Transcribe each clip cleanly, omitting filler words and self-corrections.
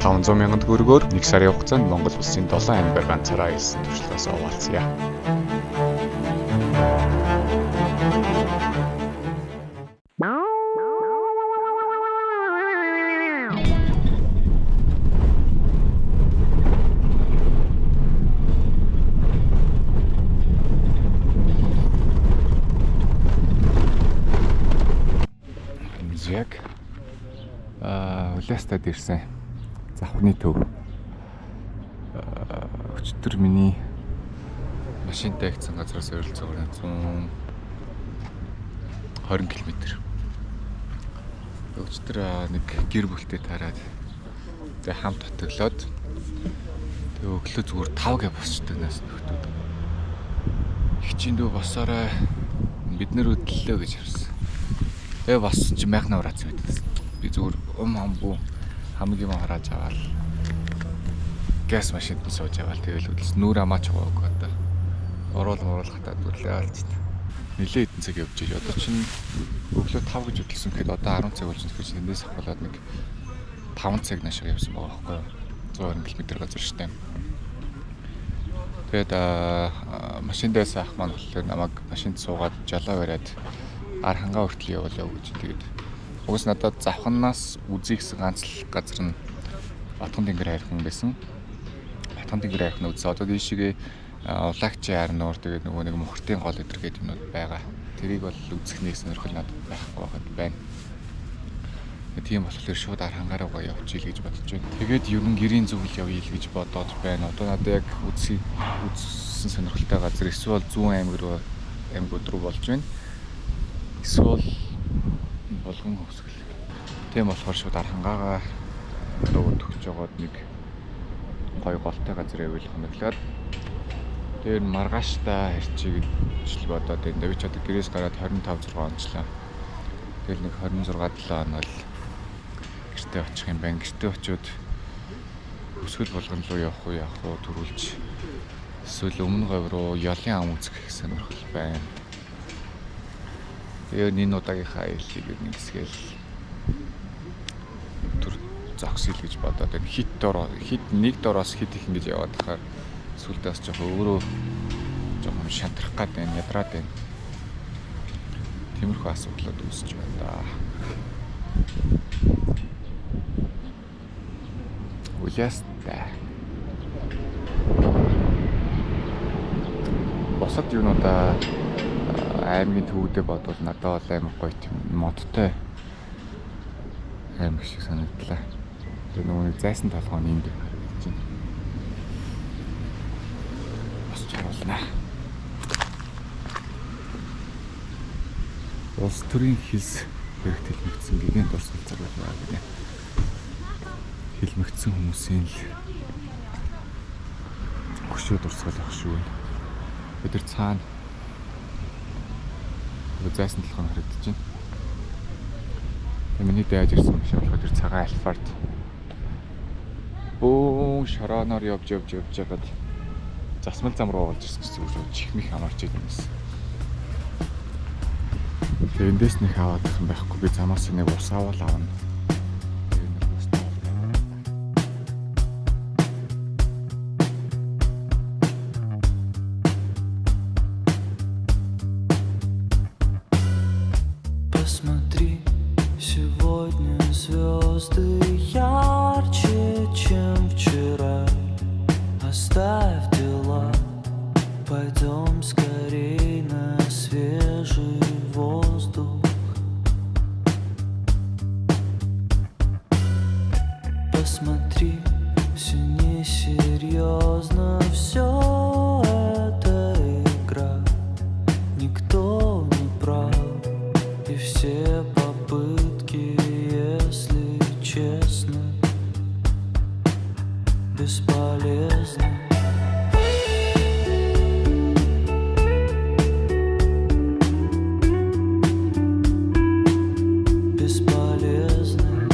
500 мянган төгрөгөөр 1 сарын хугацаанд Монгол улсын 7 аймгаар ганцаараа аялсан туршлагаас хуваалцъя. Яг Улястад ирсэн. Завхны төв. Өчигдөр миний машинтай ихсэн газраас ойролцоогоор 120 км. Өчигдөр нэг гэр бүлтэй тараад тэгээ хамт отоглоод тэгээ өглөө зүгээр 5 гэ босчдөг нас нөхдүүд. Их чинь дүү босоорой, бид нэр хөдлөлөө гэж явсан. Тэгээ боссон чи майхнаа ураацсан байдаг. Би зүгээр ум хамбу хамгийн юм харааж аваад газ машинд нь сууж аваад тэгэл хөдөлс нүүр амаач угаагүй одоо. Уруул муруул хатаад бүлээ алж та. Нилээ хэдэн цаг явж иж одоо чинь өглөө 5 гэж хөдөлсөн гэхэд одоо 10 цаг болж тэгэхээр чинь тэндээс авахлаад нэг 5 цаг наашаа явсан байгаа байхгүй юу? 120 км газар штэ. Тэгээд машин дээс ах маань болохоор намайг машинд суугаад жалаа бариад ар хангаа хүртэл явуулаа гэж. Тэгээд угс надад завханаас үзье гэсэн ганц л газар нь Батхан тэнгэр хайрхан байсан. Батхан тэнгэр хайрхан үзсэн. Одоо дийшгээ Улагчийн арнуур тэгээд нөгөө нэг мөхөртийн гол өдр гэдэг юмнууд байгаа. Тэрийг бол үзэх нэг сонирхол надад байхгүй байхад байна. Тийм болохоор шууд ар хангаараа явчих ил гэж бодож байна. Тэгээд ер нь гэрийн зөвлөл явъя л гэж бодоод байна. Одоо надад яг үзсэн сонирхолтой газар эсвэл зүүн аймаг руу аймагуд руу болж байна. Эсвэл Булган хөвсгөл. Тийм болохоор шууд ар хангаагаа руу төгсөж жогоод нэг гой голтой газар явал хоноглоод тэр маргааштай хэрчээ гэж л бодоод байна. Би ч одоо гэрээс гараад 25 6 онцлоо. Тэгэл нэг 26 7 хоног л гэртээ очих юм байна. Гэртээ очиод өсгөл болгон руу явах уу явах уу төрүүлж эсвэл өмнө говь руу ялын ам үзэх гэх сонирхол байна. Тэгээ энэ удаагийнхаа аяллыг ер нь хэсгээл төр зогсъё л гэж бодоод байна. Хит дор хит нэг дороос хит их ингэж яваад тахаар сүлдээ бас жоохон өөрөө жоохон шантрах гад байна, ядраад байна. Тиймэрхүү асуудлууд үүсэж байна да. Улястай. Бусад юунуудаа аймгийн төвүүдээ бодвол надад бол амар гоё тийм модтой аймаг шиг санагдлаа. Тэр нөгөө нэг зайсан толгой нь энд харагдаж байна. Босч харуулнаа. Улс төрийн хилс хэрэгт хэлмэгдсэн гигантын дурсгал зураг байгаа гинэ. Хэлмэгдсэн хүмүүсийн л хөшөө дурсгал ах шүү. Бид нар цаана зайсан толгой нь харагдаж байна. Тэгээ миний дайж ирсэн машин болохоор тэр цагаан Альфард бөөн шорооноор явж явж явж байгаад засмал зам руу болж ирсэн чинь зүгээр чихмих хамаарч идэв юм байсан. Тэгээ эндээс нэг аваад их юм байхгүй, би замаас нэг ус авал авна. Тэгээ нэг ус авал. Посмотри, сегодня звезды ярче, чем вчера. Оставь дела, пойдем скорей на свежий воздух. Посмотри, все несерьезно, все это игра. Никто не прав, и все попытки, если честно, бесполезны. Бесполезны.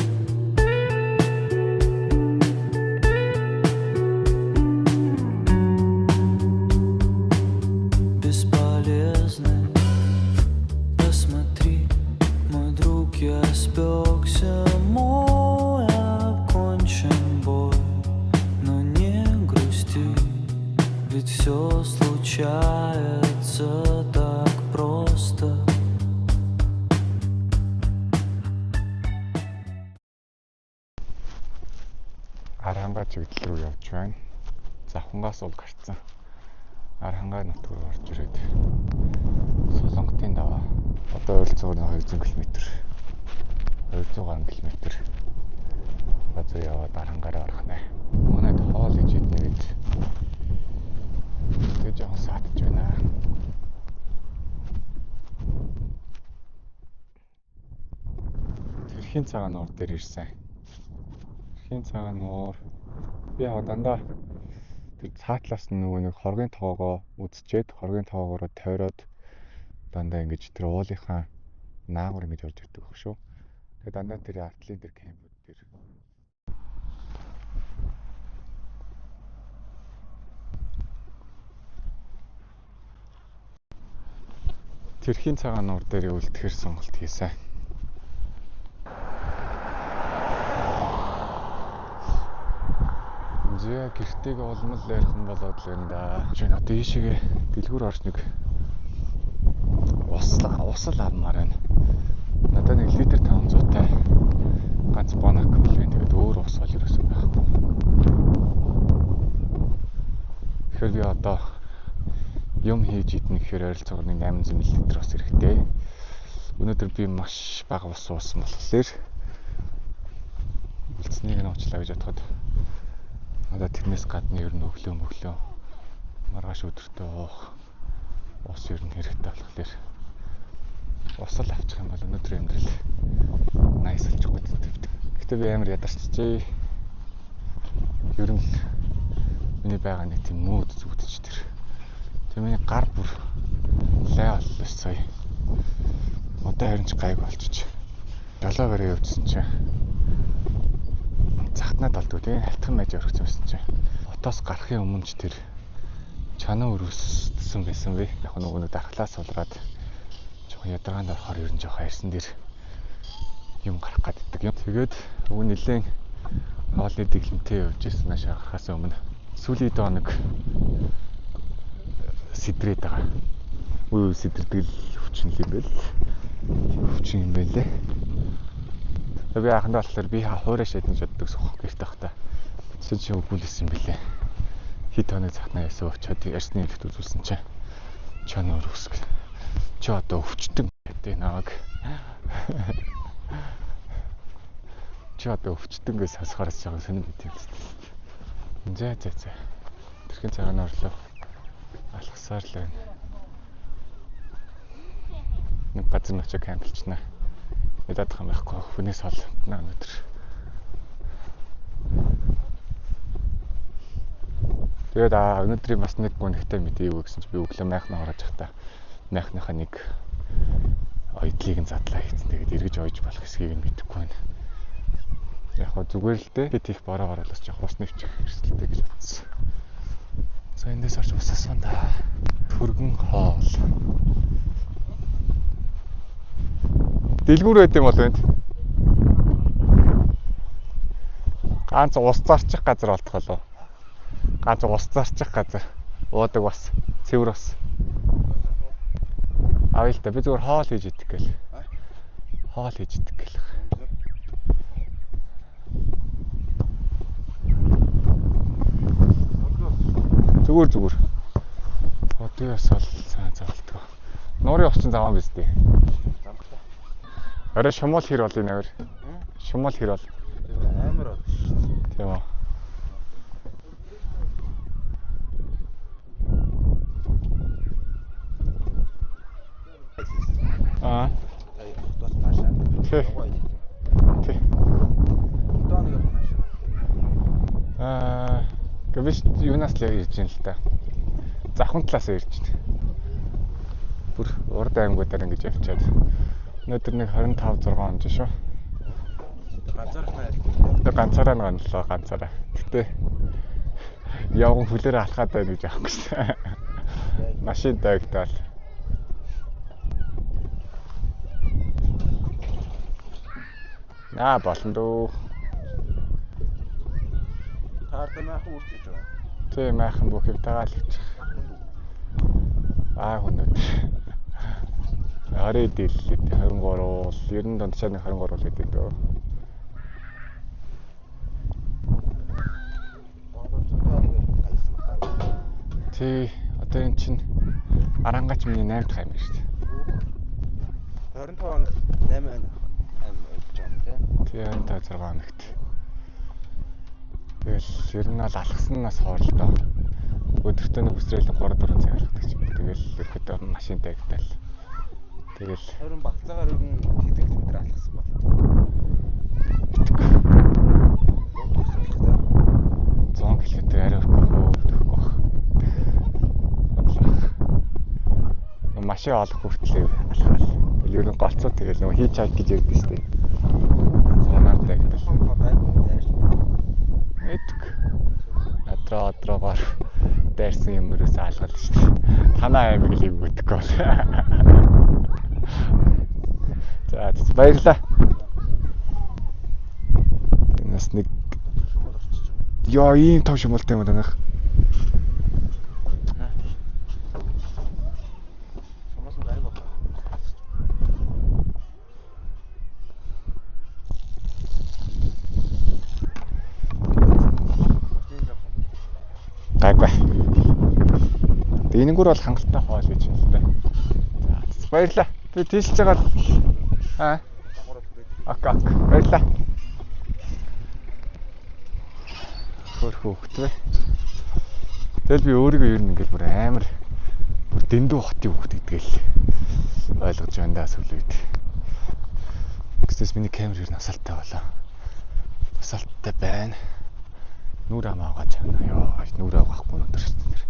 Бесполезны. Посмотри, мой друг, я спекся, мой окончен бой. получается так просто. Архангай чиглэл рүү явж байна. Завхангаас ул гарцсан. Архангай нутг руу орж ирээд Солонготын даваа. Одоо ойролцоогоор 200 км. 200 гаруй км газар яваад Архангаараа орох нэ. Манайд хоол хийж идэнэ гэж тэгээ жоохон саатж байна. Тэрхийн цагаан нуур дээр ирсэн. Тэрхийн цагаан нуур. Би яг дандаа тэр цаатлаас нь нөгөө нэг хоргийн тоогоо үзчихэд хоргийн тоогоороо тойроод дандаа ингэж тэр уулынхаа наагур ингэж орж ирдэг баг шүү. Тэгээ дандаа тэр артлын тэр кемпүүд дээр. Тэрхийн цагаан нуур дээр үлдэхэр сонголт хийсэн. Зэ гэртэйг улмал ярих юм болоод л байна да. Чи одоо ийшээгээ дэлгүүр орж нэг ус л авмаар байна. Надад нэг литр 500-тай ганц бонак билээ. Тэгээд өөр ус бол ерөөсөө байхгүй. Тэгэхээр би одоо юм хийж идэнэ гэхээр ойролцоогоор нэг 800 мл ус хэрэгтэй. Өнөөдөр би маш бага ус уусан болохоор үлдсэнийг нь уучлаа гэж бодоход одоо тэрнээс гадна ер нь өглөө маргааш өдөртөө уух ус ер нь хэрэгтэй болохоор ус л авчих юм бол өнөөдрийн амьдрал nice болчих гээд. Гэтэ би амар ядарчжээ. Ер нь миний байгаа нэг тийм мууд зүгдэж тэр. Тэр миний гар бүр лай боллоо сая. Одоо харин ч гайг болчих. Жолоо барай явуулсан чинь захтнаад болдгоо тийм халтхан байж орхисон байсан чинь хотоос гарахын өмнө ч тэр чанаа өрөөссөн байсан бэ. Яг нөгөө нэг дархлаа сулраад жоохон ядаргаанд орохоор ер нь жоохон арьсан дээр юм гарах гаддаг юм. Тэгээд уг нэлээд хоолны дэглэмтэй явж ирсэн наашаа гарахаас өмнө сүүлийн доо нэг сэдрээд байгаа. Үе сэдэрдэг л хүчин юм байл. Хүчин юм байлээ. Би анхандаа болохоор би хуурай шийдэн гэж боддог сох гэрт байхдаа. Тэсэн чи өгүүлсэн юм бэлээ. Хит хоног захнаа ясаа очиод ярьсны хэлэхт үзүүлсэн чинь чанаа өрөсг. Чи одоо өвчтөн гэдэг намайг. Чи одоо өвчтөн гэж сонсохоор жоохон сонир мэт юм л. За за за. Тэрхэн цагаан орлоо. Алхасаар л байна. Нэг газар нь очиж кампилчна. Ядах юм байхгүй хүнээс ол өнөөдөр. Тэгээд өнөөдрийн бас нэг гүнхтэй мэдээ юу гэсэн чи би өглөө майхнаа орож байхдаа майхныхаа нэг оёдлыг нь задлаа хийцэн. Тэгээд эргэж ойж болох хэсгийг нь мэдэхгүй байна. Яг хөө зүгээр л дээ. Тэт их бороо ороолос жоох ус нэвчих эрсдэлтэй гэж бодсон. За эндээс орж ус асуун да. Түргэн хоол. Дэлгүүр байд юм бол энд. Ганц ус зарчих газар болтох болов. Ганц ус зарчих газар. Уудаг бас, цэвэр бас. Авъя л да. Би зүгээр хоол хийж идэх гээл. Хоол хийж идэх гээл. Зүгээр зүгээр. Одоо бас бол сайн заалтгаа. Нуурын ус чинь заваан биз дээ. Орой шумуул хэр бол энэ авир. Шумуул хэр бол. Амар бол шүү дээ. Тийм үү. Аа. Хотоос наашаа. Тий. Тий. Одоо нэг юм наашаа. Аа, гэвч юунаас л ирж байна л та. Завхан талаас ирж байна. Бүр урд аймагуудаар ингэж явчаад. Өнөөдөр нэг 25 6 онж шүү. Ганцаархнаа ялдаг. Тэгээ ганцаараа нэг онлоо ганцаараа. Гэтэ явган хүлээрээ алхаад байна гэж аахгүй шүү. Машин дайгтаал. Аа болно дөө. Таартай майхан үрч гэж байгаа. Тийм майхан бүх юм тагаал гэж. Аа хүнүүд. 20 дийллээ 23 бол ер нь дунджаар нэг 23 л гэдэг дөө. Тий, одоо энэ чинь Арангач миний 8 дахь аймаг шүү дээ. 25 хоног 8 аймаг явж байгаа юм тий. Тий, 25 6 хоногт. Тэгэл ер нь бол алхаснаас хооролдоо. Өдөртөө нэг үсрээл 3 4 цаг алхдаг ч юм. Тэгэл ерөөдөө машинтай гтэл. Тэгэл 20 багцаагаар ер нь хэдэн километр алхасан бол. 100 км арай өрөхгүй хөө төгөхгүй бах. Машин олох хүртлээ алхаал. Тэгэл ер нь голцоо тэгэл нөгөө хийж хайк гэж ярьдэн шүү дээ. Санаартай гэдэг. Мэдгүй. Надраа одроогоор дайрсан юм ерөөсөө алгал шүү дээ. Танаа аймаг л юм мэдэхгүй бол. За баярлалаа. Энэс нэг ёо ийм том шумуултай юм танах. Гайгүй. Тэгээ энэнгүүр бол хангалттай хоол гэж байна л да. За баярлалаа. Би тийшж байгаа л аа. Окей. Баярлалаа. Хөөрхөн хөвгт вэ. Тэгэл би өөрийгөө ер нь ингээл бүр амар бүр дэндүү хотын хөвгт гэдгээл ойлгож байна да сүүлийн үед. Гэвч миний камер ер нь асаалттай болоо. Асаалттай байна. Нүр амаа угааж байна. Йоо, нүр авахгүй өндөр шүү дээ.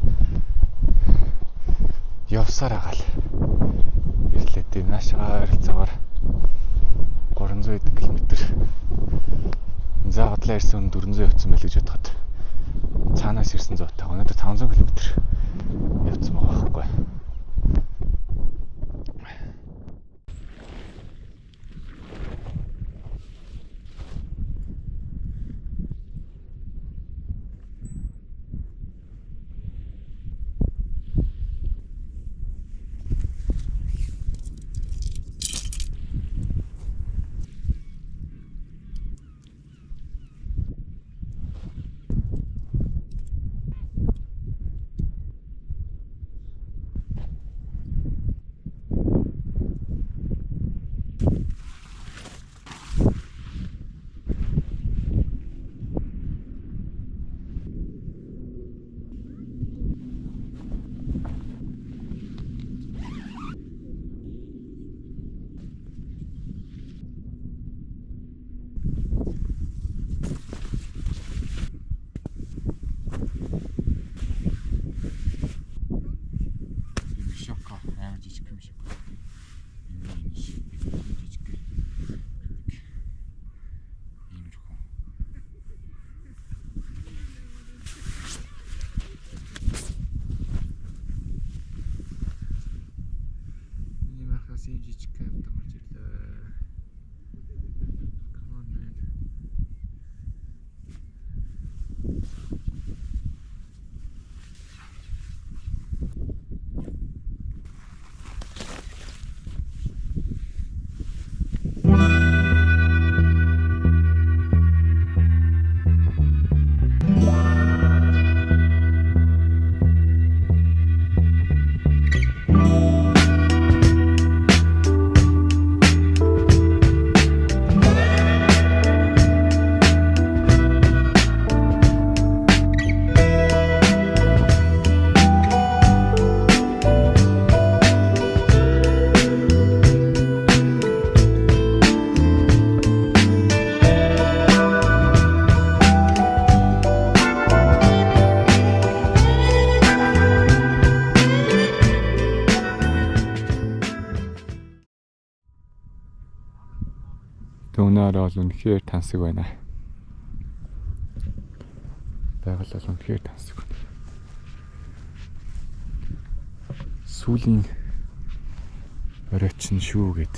Явсаар агаал. Ирлээ дээ. Наашгаа ойролцоогоор 300 хэдэн километр. За бодлоо ирсэн 400 явцсан байл гэж бодоход цаанаас ирсэн зуутаа өнөөдөр 500 км явцсан байгаа байхгүй. Ийм жижиг камер гарч ирлээ. Come on man. Өнөөр бол үнэхээр тансаг байна. Байгаль бол үнэхээр тансаг байна. Сүүлийн орой чинь шүү гэд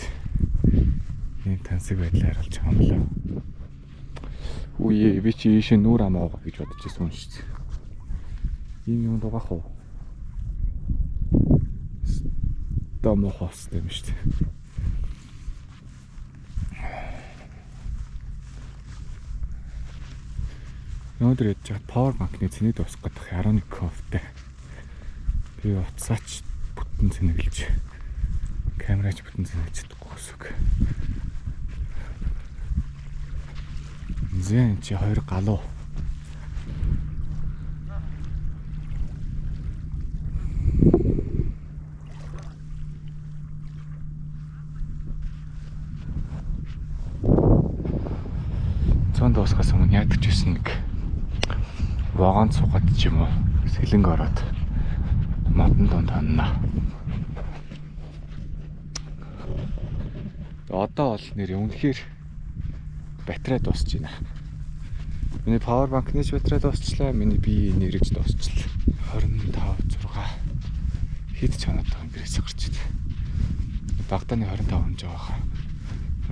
ийм тансаг байдлаар харуулж байгаа юм лээ. Үе би чи ийшээ нүүр ам уугаа гэж бодож ирсэн юм шүү дээ. Ийм юм дугаах уу? Өстөө муухай устай юм шүү дээ. Өнөөдөр ядж байгаа power bank-ны цэнэг дуусах гэдэг 11 кофтэй. Би утсаач бүтэн цэнэглэж, камераач бүтэн цэнэглэж чадахгүй гэсэн үг. Зэн чи хоёр галуу. Цөөн дуусгаас өмнө яадаг ч байсан нэг вагон суугаад ч юм уу сэлэнг ороод модон дунд хонно. Одоо бол нэр үнэхээр батарей дуусч байна. Миний power bank-ны ч батарей дуусчлаа, миний бие нэрэж дуусчлаа. 25 6 хэд ч хоноод байгаа юм гэрээс гарч ирд. Багтааны 25 хонж байгаа хаа.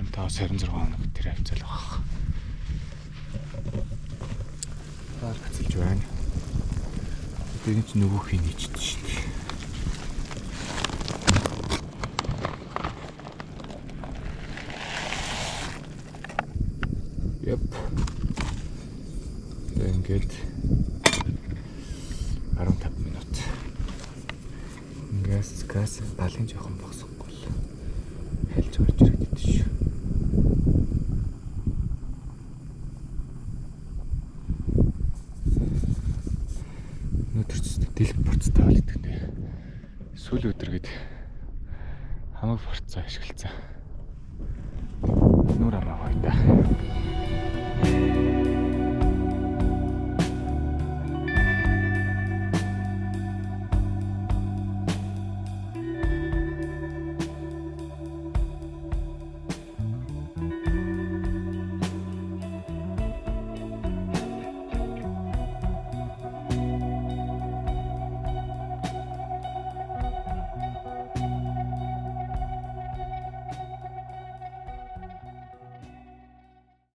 25-аас 26 хоног тэр хавцал байгаа. Баар гацэлж байна. Одоо энэ чинь нөгөөхийг нийчдэг шүү дээ. Yep. Тэгээ ингээд 15 минут. Ингээс газ балын жоохон богсохгүй л хальж гарч ирээд шүү. Өнөөдөр ч дэлб бурцтай бол идэх нэ. Сүүл өдөр гээд хамаг бурцаа ашиглацсан. Нүр амаа гоё та.